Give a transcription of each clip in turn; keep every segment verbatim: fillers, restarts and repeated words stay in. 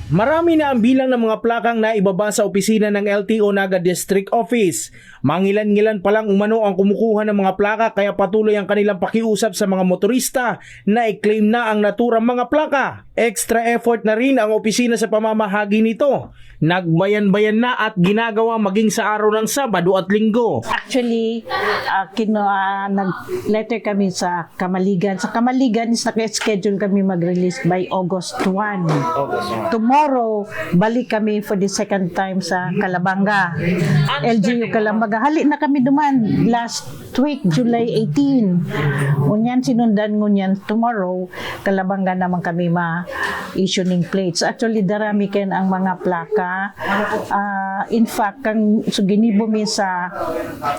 Marami na ang bilang ng mga plakang naibaba sa opisina ng L T O Naga District Office. Mangilan-ngilan pa lang umano ang kumukuha ng mga plaka, kaya patuloy ang kanilang pakiusap sa mga motorista na i-claim na ang naturang mga plaka. Extra effort na rin ang opisina sa pamamahagi nito. Nagbayan-bayan na at ginagawa maging sa araw ng Sabado at Linggo. Actually, uh, kino, uh, nag-letter kami sa Kamaligan. Sa Kamaligan is naka-schedule kami mag-release by August one. Tomorrow, balik kami for the second time sa Calabanga. L G U Calabanga. Hali na kami duman last week, July eighteen. Ngunyan, sinundan ngunyan tomorrow, Calabanga naman kami ma-issue ning plates. Actually, darami kayan ang mga plaka. Ah, in fact, kang so ginibo mi sa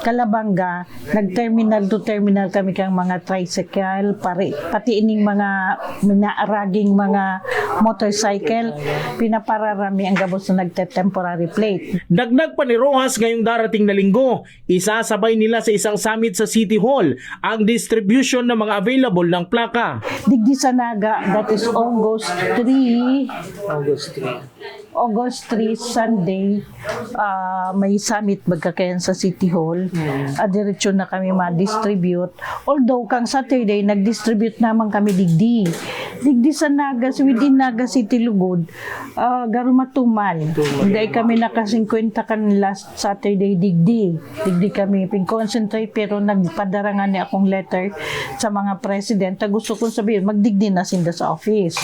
Calabanga, nag-terminal to terminal kami kang mga tricycle, pari, pati ining mga minaaraging mga motorcycle, pinapararami ang gabos na nagte-temporary plate. Dagdag pa ni Rojas, ngayong darating na linggo, isasabay nila sa isang summit sa City Hall ang distribution ng mga available ng plaka. Digdi sa Naga, that is August three. August three. August three, Sunday, ah, may summit magkakayan sa City Hall. Ah, diretso na kami ma-distribute. Although, kang Saturday, nag-distribute naman kami digdi. Digdi sa Naga, within Naga City Lugod, ah, garo matumal. Hindi kami naka-singkwenta kan last Saturday digdi. Digdi kami pin-concentrate, pero nagpadara nga ni akong letter sa mga president. Ta gusto kong sabihin, magdigdi na sinda sa office.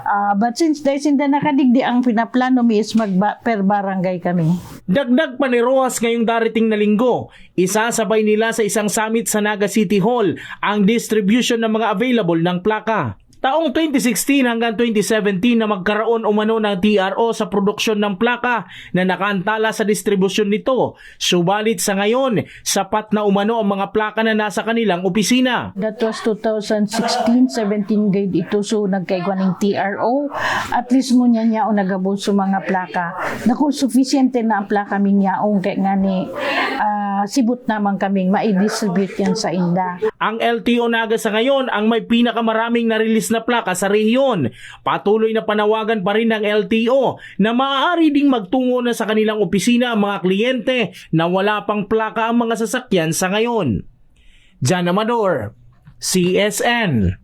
Ah, but since dahil sinda nakadigdi, ang pinaplano mi is mag per barangay kami. Dagdag pa ni Rojas, ngayong darating na linggo, isasabay nila sa isang summit sa Naga City Hall ang distribution ng mga available ng plaka. Taong twenty sixteen hanggang twenty seventeen na magkaraon umano ng T R O sa produksyon ng plaka na nakaantala sa distribusyon nito. Subalit sa ngayon, sapat na umano ang mga plaka na nasa kanilang opisina. That was two thousand sixteen, seventeen grade ito. So, nagkaigwa ning T R O. At least ngunyan yaon nagabon sa mga plaka. Dakul, sufisyente na ang plaka min yaon. Kaya nga ni, ah, sibot naman kaming mai-distribute yan sa inda. Ang L T O Naga sa ngayon ang may pinakamaraming na-release na plaka sa rehiyon. Patuloy na panawagan pa rin ng L T O na maaari ding magtungo na sa kanilang opisina ang mga kliyente na wala pang plaka ang mga sasakyan sa ngayon. Jan Amador, C S N.